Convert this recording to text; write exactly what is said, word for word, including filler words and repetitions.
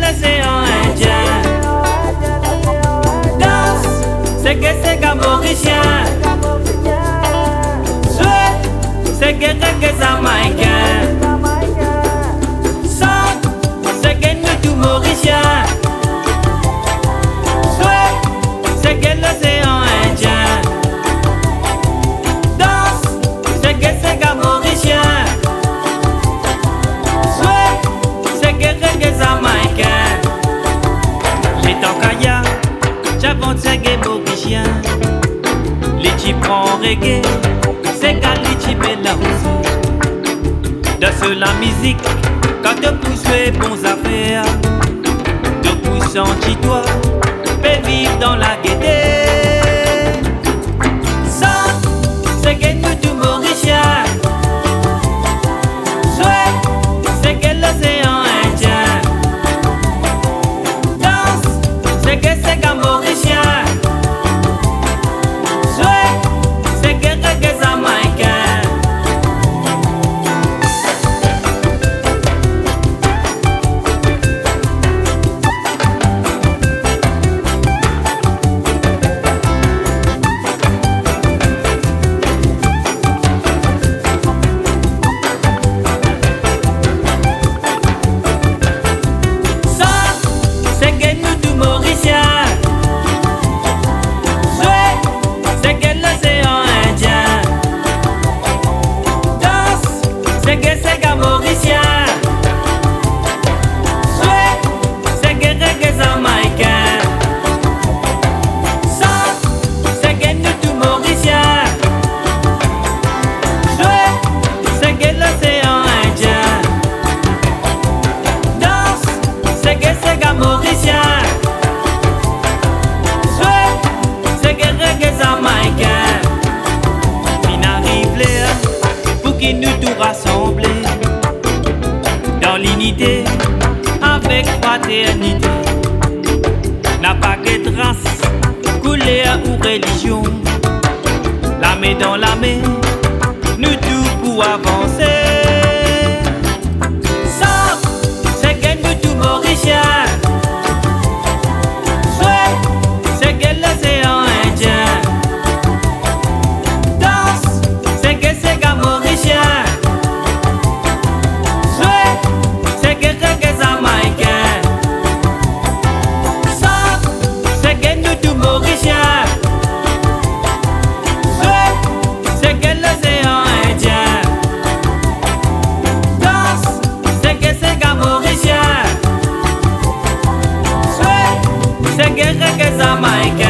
Losean Indien. Dans, sege sega morisien. Swe, sege rege zamaikin. Sant, sege nou tou morisien. Swe, sege losean Indien. Dans, sege sega morisien. Swe, sege rege zamaikin. Letan Kaya ti invant sege morisien, li ti pran rege, sega li ti melanze. Dan so lamizik, kan to pou swe bon zafer, to pou santi twa pe viv dan lagete. Sant, sege nou tou morisien. Swe, sege losean Indien. Dans, sege sega morisien. Swe, sege rege zamaikin. Sant, sege nou tou morisien. Swe, sege losean Indien. Dans, sege sega morisien. Swe, sege rege zamaikin. Sant, sege nou tou morisien. Swe, sege losean Indien. Dans, sege sega morisien. Swe, sege rege zamaikin. Finn ariv ler pou ki nou tou rasanble dan linite avek fraternite. Napa get ras, kouler ou relizion, lame dan lame, nou tou pou avanse. Sant, sege nou tou morisien. Swe, sege losean Indien. Dans, sege sega morisien. Swe, sege rege zamaikin. Sant, sege nou tou morisien. Swe, sege losean Indien. Dans, sege sega morisien. Swe, sege rege zamaikin.